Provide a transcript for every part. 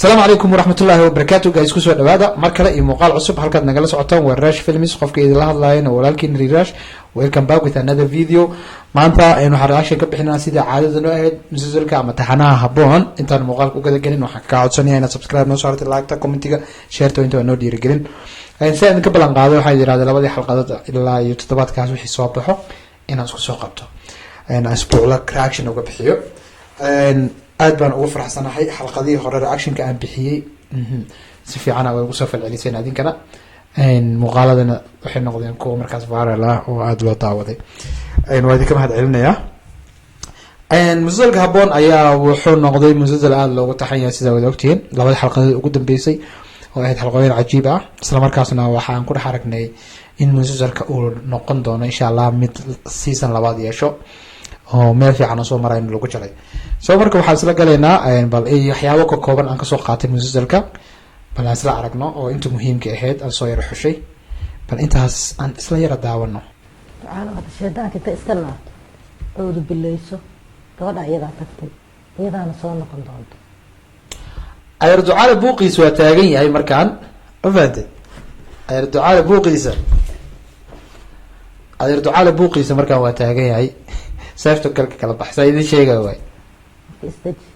Asalaamu calaykum waraxmatullaahi wabarakaatu, guys. Kusoo dhawaada mar kale iyo muuqaal cusub. Halkaad nagala socotaan waa Rash Films. Qofka idinla hadlaayana walaalkiin Rirash. Welcome back with another video. Maanta aynu waxaan reaction ka bixinaa, sida caadada noo ahayd, musalsalka ama taxanaha Haboon. Intaan muuqaalka u gadagelin, waxaan kaa codsanaya inaad subscribe noo saartay, like-ta, commentiga, shareta, inta waa noo dhiirigelin. Si aan idinka ballan qaaday, waxaan yidhahday labadii xalqadood ilaa iyo toddobaadkaas wixii soo baxo inaan isku soo qabto, asbuucla reaction uga bixiyo. Aad baan ugu faraxsanahay xalqadihii hore reactionka aan bixiyey, si fiican way ugu soo falceliseen adinkana. Muuqaaladana waxay noqdeen kuwa markaas viral ah oo aada loo daawaday. Waa idinka mahad celinayaa. Musalsalka Haboon ayaa wuxuu noqday musalsal aada loogu taxan yahay, sidaa wada ogtihiin, labada xalqadood ugu dambeysay oo ahayd xalqooyin cajiib ah. Isla markaasna waxaan ku dhex aragnay in musalsalka uu noqon doono, insha Allah, mid season labaad yeesho oo meel fiican oo soo maray in lagu jaray. So marka waxaan isla galaynaa bal waxyaabo ka kooban aan kasoo qaatay musalsalka, bal aan isla aragno oo inta muhiimka ahayd aan soo yaro xushay. Bal intaas aan isla yara daawano. Ducaalo, hadda shaydaanka inta iska laabto, ooda bileyso, gabadha iyadaa tagtay, iyadaana soo noqon doonto. Adeer Ducaale buuqiisa waa taagan yahay markaan, ma fahantay? Adeer Ducaale buuqiisa, adeer Ducaale buuqiisa markaan waa taagan yahay. Seefto galka kala baxsa idin sheega waay. Marka isdeji.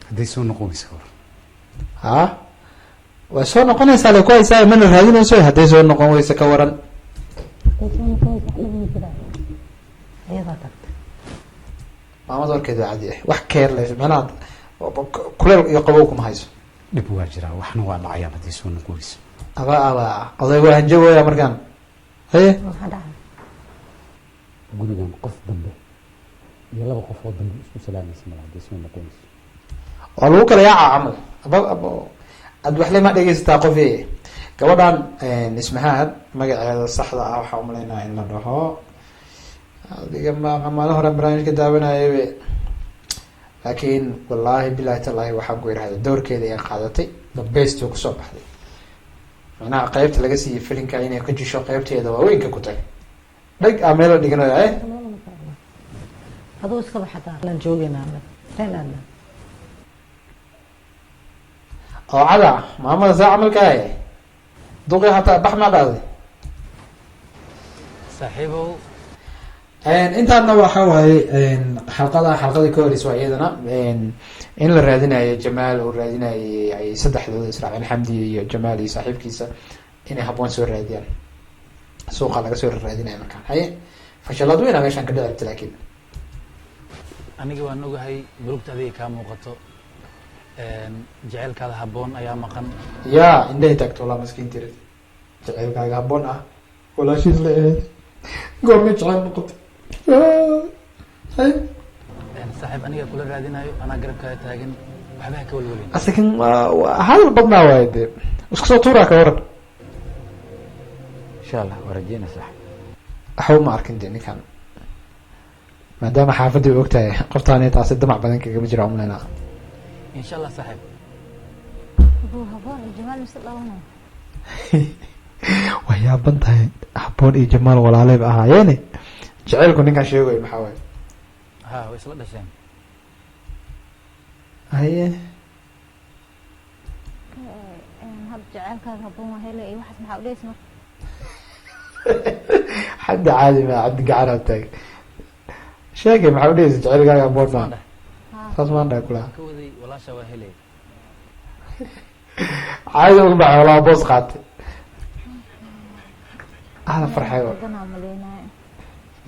Hadday soo noqon weysa war? Ha, way soo noqonaysaa, lay ku haysaa, mana raadinayso. Hadday soo noqon weysa, ka waran? Hadday soo noqon weysa, wax dhib ma jiraan, iyadaa tagtay. Maamada warkeed waa cadi ah, wax careless, macnaha kuleel iyo qabow kuma hayso. Dhib waa jiraa, waxna waa dhacayaan hadday soo noqon weyso. Aba aba, oday waa hanjabooya markaan, haye. Maxaa dhacay? Gurigan qof dambe iyo laba qof oo dambe isku salaamaysa mala hadday soo noqon weyso. Waa lagu kala yaaca camal. Aba aba, ad waxle ma dhegeysataa qof. Gabadhan Ismahaan magaceeda saxda ah waxaa umaleynaya in la dhaho, adiga ma maalin hore barnaamijka daawanayay, laakiin wallaahi bilahi tallaahi waxaan ku irahda doorkeeda ay qaadatay the best oo kusoo baxday. Macnaha qeybta laga siiyey filinka inay ka jisho qeybteeda waaweynka ku tag dhag a meel la dhiganayo eh. Aduu iska bax, hadaa lan joogeynaa anaga seen aadna. Oo cada maamada saa camalkaaye, duqi hataa bax maa dhahday. Saaxiibow. Intaadna waxa waaye xalqada, xalqadii ka horeysa waa iyadana in la raadinayo Jamaal oo raadinayay, ay saddexdooda israaceen, Xamdi iyo Jamaal iyo saaxiibkiisa, inay Habboon soo raadiyaan. Suuqa laga soo raadinaya markaan, haye, fashalaad weyna meeshaan ka dhici rabta, laakiin Aniga waan ogahay murugta adiga kaa muuqato. Jaceylkaada Habboon ayaa maqan. Yaa indhahay taagto, walaa maskiin tirid, jaceylkaaga Habboon ah walaashiis la ahayd, goormay jeceyl noqotay? Haye. Saaxiib, aniga kula raadinayo, anaa garabkaada taagan, waxba ha ka walwalin. Asakan waa hadal badnaa waaye dee, isku soo tuuraa, ka waran? Insha Allah, waa rajeyna, saaxib. Waxba ma arkin de ninkan, maadaama xaafadii og tahay qoftaani, taasi damac badan kagama jira umlena. Insha Allah, saaxiib. Abuu, Haboon iyo Jamaal mise dhalanay? Way yaaban tahay, Habboon iyo Jamaal walaaleyba ahaayeene, jaceylku ninkan sheegayo maxaa waaye? Ha, way isla dhasheen. Haye. Had jaceylkaaga Haboon waa hele iyo waxaas, maxaa udhehaysa marka? Xadda caadi ma cabdi gacanaa taag sheegay, maxaa udhehaysa jaceylkaaga Habboon ma? Ha. Saas maan dhahay kulaha. Ka waday walaasha waa helay. Caadi uga baxay, walaa boos qaatay, ahla farxay. Qaldanaa maleynayo.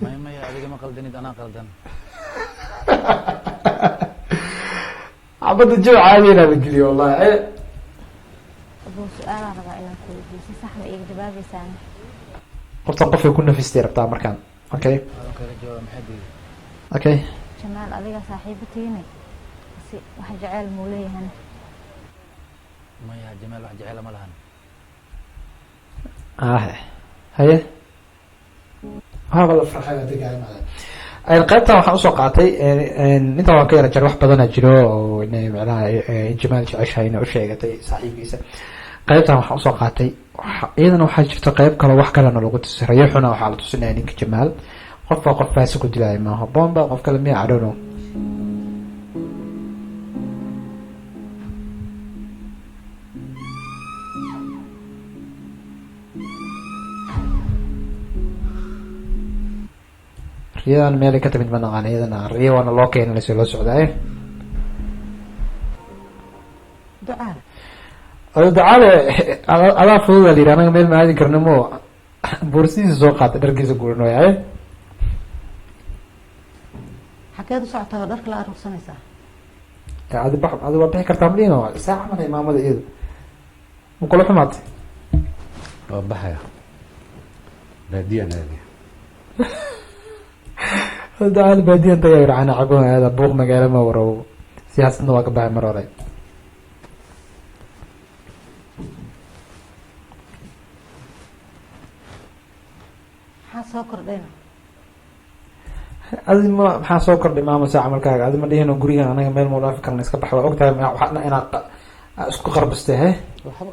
Maya, maya, adiga ma qaldanid, anaa qaldan. Xabadda jaw caadi inaa la geliyo wallahi. Abuu, su-aalaa rabaa inaan ku weydiiyo, si sax ma iiga jawaabeysaan? Qoftan qofay ku nafistay rabtaa markaan, okay. Adan kaga jawaaba, maxaa diiday? Okay. Jamaal adiga saaxiibatiine si wax jeceyl muu leeyahan? Maya, Jamaal wax jecela ma lahan. Ah, haye, waaba la farxay adiga. Qaybtan waxaan usoo qaatay, intaan waan ka yara jar, wax badana jiro oo inay macnaha Jamaal jeceshahay inay usheegatay saaxiibkiisa. Qaybtan waxaan usoo qaatay, iyadana waxaa jirta qayb kale, wax kalena lagu tusay rayaxuna. Waxaa la tusinaya ninka Jamaal qof baa qof faasi ku dilaya, maaha bomba, qof kale miya, I don't know. Riyadan meelay ka timid ma naqaan, iyadana riya waana loo keenay si loo socdaa. Ducaale. Oday Ducaale, adaa fududa la yidhi, anaga meel ma aadin karno, mo boorsidiisa soo qaatay, dharkiisa guran waay. Xageed u socotaa oo dharka la aruursanaysaa? Adi bax, adi waa bixi kartaa madhino saa camal. Maamada iyadu ma kula xumaatay? Waa baxaya, baadiyaan aadaya. Ducaale baadiyan tagaa yidhi, cana cabo aada buuq magaalo ma warow, siyaasadna waa ka baxay mar hore. Maxaa soo kordhayna? Adi ma maxaa soo kordhay, maama? Saa camalkaaga adi ma dhihino gurigan anaga meel mau dhaafi karna, iska bax. Waa ogtahay waxaadna inaad isku qarbastay he. Waxba.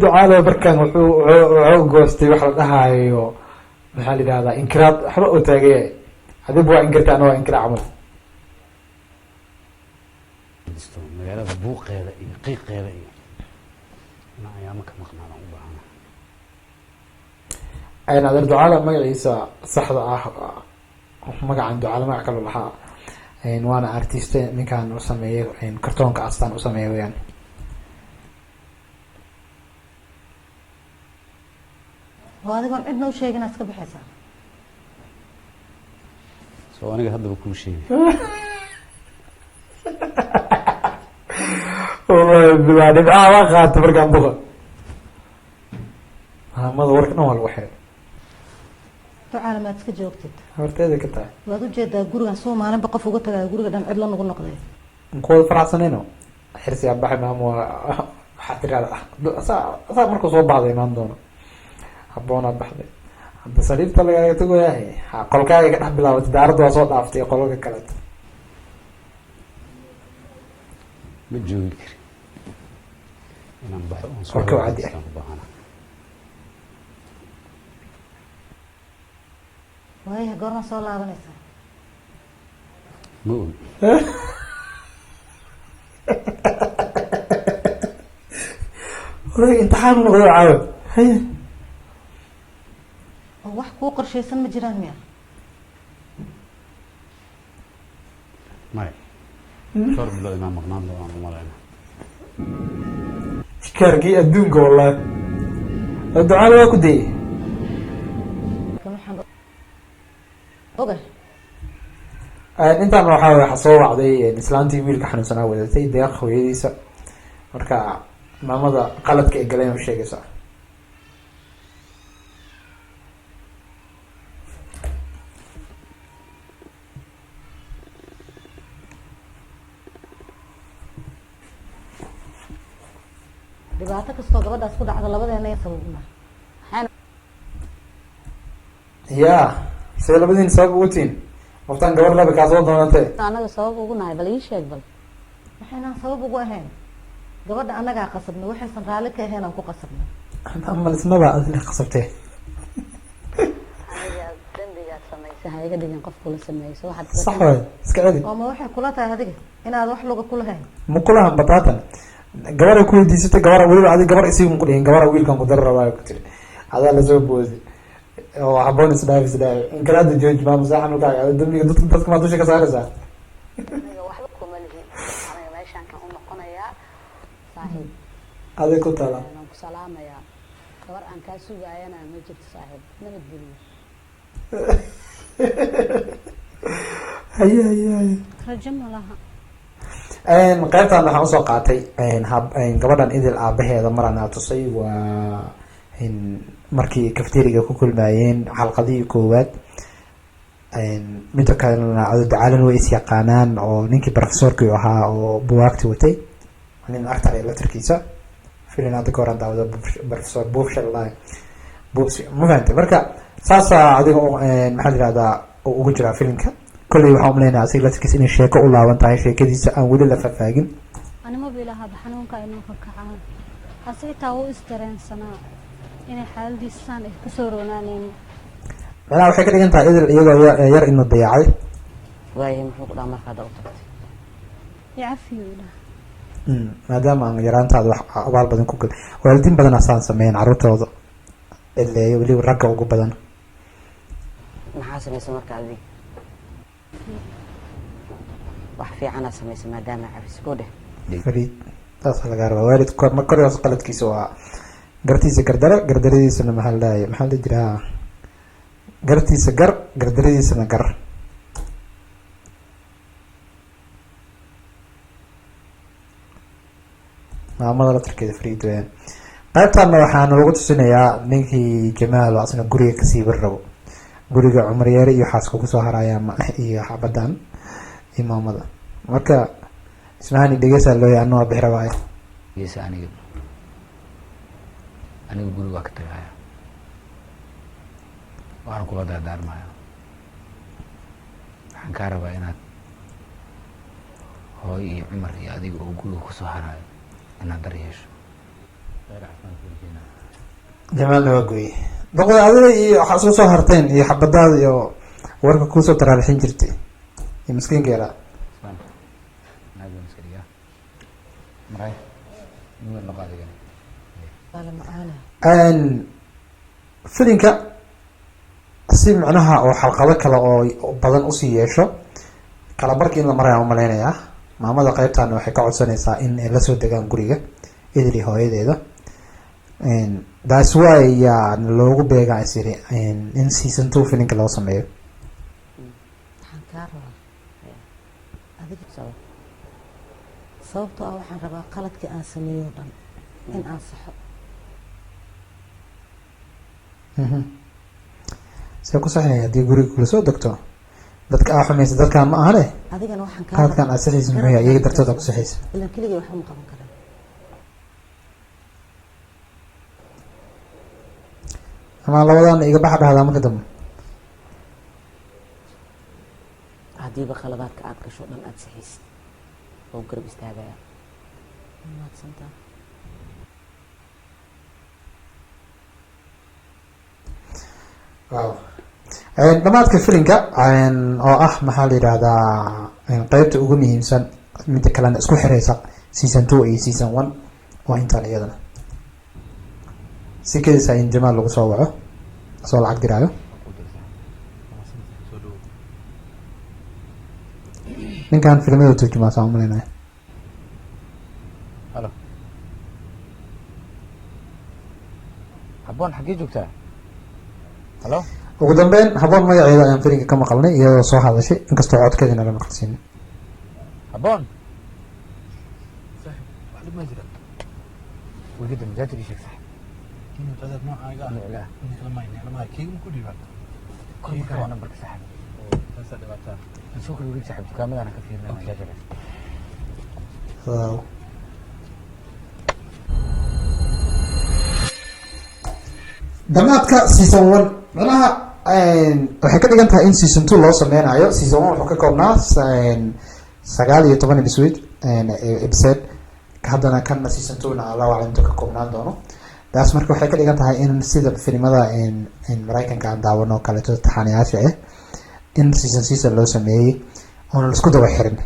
Ducaale markan wuxuu goostay wax la dhahaayo, maxaa la yidhahdaa, inkiraad waxba oo taagaya. Adiba waa inkirta, ana waa inkira camal. Disto magaalada buuqeeda iyo qiiqeeda iyo inaan ayaamo ka maqnaadaan u baahana. Adeer Ducaale magaciisa saxda ah, magacan Ducaale magac kaloo lahaa, waana artiste ninkan u sameeyay kartoonka Astaan u sameeyay weyaan. Oo adigoon cidna u sheegin inaad iska baxaysaa? Soo aniga haddaba kuu sheegay. Wallahi bilaa dhibcaha waa qaata markaan buqa maamada warka dhan waa lagu xiray. Ducaale, maad iska joogtid? Horteeda ka tahay. Waad ujeedaa gurigan soo maalinba qof uga tagayo, guriga dhan cidla nagu noqday. Kuwada faraxsanayno xirsi abaxay, maamo waxaa tirahda asaa asaa markuu soo baxday imaan doono, haboonaad baxday. Hadda sariirta lagaaga tagoyahay, ha qolkaaga ka dhex bilaabatay, daaradda waa soo dhaaftay qolalka kaleeto. Ma joogi kari, inaan baxo oon soo Warka waa caddi ah. hagaajistaan u baahana. Waayaha, goorma soo laabanaysaa? Ma ogi. Odayga imtixaan u noqdo caawa, haye. Oo wax kuu qorshaysan ma jiraan miya? Maya, dhowr bilood inaan maqnaan doonaan u malayna. Kaarkii adduunka wallahi Ducaale waa ku dayay. Kan waxaan ogahay. Intaan waxaa soo wacday islaantii wiilka xanuunsanaa wadatay, Deeq hooyadiisa. Marka maamada qaladka ay galeen u sheegaysaa. Dhibaato kastoo gabadhaas ku dhacda labadeena ee sababna. Maxayna? Ya, see labadiin sabab ugu tihiin qoftaan gabar laba kaa soo doonantay? Annaga sabab ugu nahay? Bal ii sheeg bal. Waxaynaan sabab ugu ahayn, gabadha annagaa qasabnay, waxaysan raalli ka ahayn aan ku qasabnay. Malismaba adina qasabtee. Aniga dembigaad samaysay ha iga dhigin qof kula sameeyso waxaad Sax waay, iska celi. Oo ma waxay kula tahay adiga inaad wax luga ku lahayn? Ma kulahan bataatan gabara ku weydiisatay, gabara weliba adi gabar isigun ku dhihin, gabara wiilkan ku dar rabaayo ku tiri, adaa lasoo boodi oo haboon isdhaaf isdhaaf inkaraada jooji. Maama saaxan ukaaga dambiga dadka maa dusha ka saaraysaa? Aniga waxba kuma lihin, aniga meeshaan kan u noqonayaa saaxiib. Aday ku taala. Waan ku salaamayaa, gabar aan kaa sugaayana ma jirto saaxiib, nabadgelyo. Haye haye haye. Rajo ma laha. Qaybtan waxaan usoo qaatay gabadhan Idil aabaheeda maraan aa tusay, waa markii cafeteriga ku kulmayeen xalqadihii koowaad. Midda kalena Ducaalin way is yaqaanaan oo ninkii professorkii ahaa oo buwaagti watay, nin actor ee laftarkiisa filin hadda ka horan daawada, Professor Buufshal Buufs, ma fahantay? Marka saasaa adiga maxaa la yihahdaa ugu jiraa filimka. Kolley waxaan umaleynaya asiga laftarkiisa inay sheeko u laaban tahay, sheekadiisa aan weli la faahfaagin. Anima bilahaaba xanuunka inuu ka kacaan, hase xitaa wuu isdareensanaa inay xaaladiisa saan ay kusoo roonaaneen. Macnaha waxay ka dhigan tahay Idil iyadoo yar inuu dayacay. Waayahay, muxuu ku dhaha marka hadda u tagtay? Icafiyuu dhaha. Maadaama aan yaraantaada wax abaal badan ku gal, waalidiin badan asaan sameeyeen carruurtooda. cidleeyo, weliba ragga ugu badan. Maxaa samaysa marka adiga? Wax fiicanaa samaysa maadaama cafis ku dheh. Fariid, saasa lagaa rabaa. Waalidku korkaas qaladkiisa waa gartiisa gardaro, gardaradiisana maxaa la dhahay, maxaa la jiraa, gartiisa gar, gardaradiisana gar. Maamada laftarkeeda fariid weyaan. Qaybtaana waxaana lagu tusinayaa ninkii Jamaal oo asna guriga kasii bir rabo, guriga Cumar Yeere iyo xaaska kusoo haraya iyo xabadan iyo maamada. Marka ismahani dhegeysaa looya, anna waa bixi rabaayo. Geesa aniga guriga waa ka tagaya, waana kula dardaarmaya. Waxaan kaa rabaa inaad hooyo iyo Cumar iyo adiga oo guriga kusoo harayo inaad dar yeesho. Jamaalna waa gooye doqda. Adiga iyo waxaa isla soo harteen iyo xabadaada iyo warka kuusoo taraarixin jirtay iyo miskiinka yaraa. Ismaan, naag baan iska dhigaa maray nin noqo adigana. Waala macaana. Filinka si micnaha oo xalqado kale oo badan usii yeesho, kala barki in la maraya umalaynayaa. Maamada qeybtaana waxay ka codsanaysaa in ay lasoo degaan guriga idili hooyadeeda. That's why yaa loogu beegaa is yiri in season 2 filinka loo sameeyo. Waxaan kaa rabaa adiga sababtoo ah waxaan rabaa qaladkii aan sameeyo o dhan in aan saxo. See ku saxaya haddii guriga kula soo degto? Dadka aa xumaysa dadkaan ma ahane. Adigana waxaan kaa Qaladkan aad saxaysa muxuu yahay? Iyaga dartooda ku saxaysa. Ilan keligay waxba ma qaban karaan. Ama labadaan iga baxa dhahdaa marka dambe. Haddiiba khaladaadka aada gasho dhan aada saxaysid oo garab istaagaya. Mahadsantaa. Wow, dhamaadka filinka oo ah, maxaa la yidhahdaa, qeybta ugu muhiimsan, midda kalena isku xireysa season 2 iyo season 1, waa intaan iyadana si kedisa in Jamaal lagu soo waco asoo lacag diraayo. Soo dhawow. Ninkan filimada turjumaa saan umaleynaya. Halo, Habboon, xaggee joogtaa? Halo. Ugu dambeyn Haboon magaceeda ayaan filinka ka maqalnay iyadoo soo hadashay, inkastoo codkeedina la maqalsiinin. Habboon, saaxib, wax dhib ma jira? Wegida majaajir ii sheeg, saaxib. Nuucgaa kor marka waa nambarka, saaxib. Soo kala wareeg, saaxib, dukaamadaana ka fiirinaa majaajira. Wow. Dhammaadka season 1 macnaha waxay ka dhigan tahay in season 2 loo sameynayo. Season 1 wuxuu ka koobnaa 19 episode. Haddana kanna season 2 na Allahu aclam intuu ka koobnaan doono. Taas marka waxay ka dhigan tahay in sida filimada Mareykanka aan daawano oo kaleeto, taxanayaasha ah, in season season loo sameeyey oona laisku daba xirin.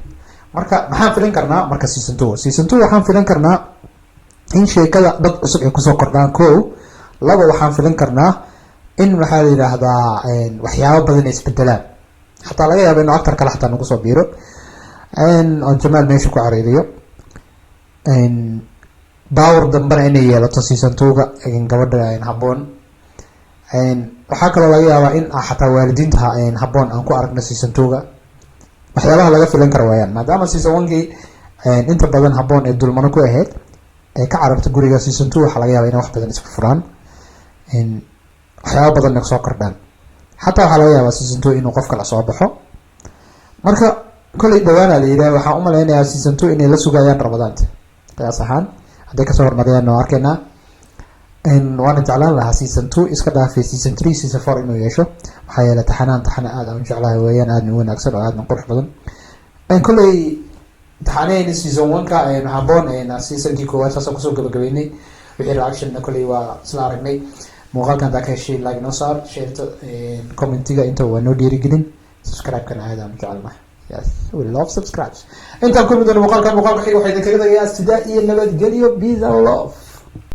Marka maxaan filin karnaa marka season 2? Season 2 waxaan filin karnaa in sheekada dad cusub ay kusoo kordhaan, ko laba waxaan filin karnaa in, waxaa la yidhaahdaa, waxyaabo badan ay isbedelaan, xataa laga yaabo inuu actor kale xataa nagu soo biiro oo Jamaal meesha ku cariiriyo, power dambena inay yeelato season 2-ga gabadha Habboon. Waxaa kaloo laga yaabaa in xataa waalidiinta Habboon aan ku aragno season 2-ga. Waxyaabaha laga filan kara waayaan, maadaama season 1-kii inta badan Habboon ee dulmano ku ahayd ay ka cararta guriga, season 2 waxaa laga yaaba inay wax badan isku furaan, waxyaaba badan soo kordhaan. Xataa waxaa laga yaabaa season 2 inuu qof kale soo baxo. Marka kolley dhawaana la yidhaha, waxaan umaleynayaa season 2 inay la sugayaan Ramadaanta qiyaas ahaan. Hadday kasoo hormariyaan waa arkaynaa. Waana jeclaan lahaa season 2 iska dhaafay, season 3, season 4 inuu yeesho, maxaa yeelay taxanaan taxana aad aan u jeclahay weeyaan, aadna u wanaagsan oo aadna qurux badan. Kolley taxanahayna season 1-ka Haboon seasonkii koowaad saasaan kusoo gabagabeynay. Wixii reactionna kolley waa isla aragnay. Muuqaalkan hadaa ka heshay, like noo saar, shareta, commentiga inta waa noo dhiirigelin, subscribe-kana aad aan u jecelnahay. Yes, we love subscribes. Intaan kulmi doono muuqaalkan muuqaalka xiga, waxaa idinkaga tagayaa sidaa iyo nabadgelyo. Peace and love.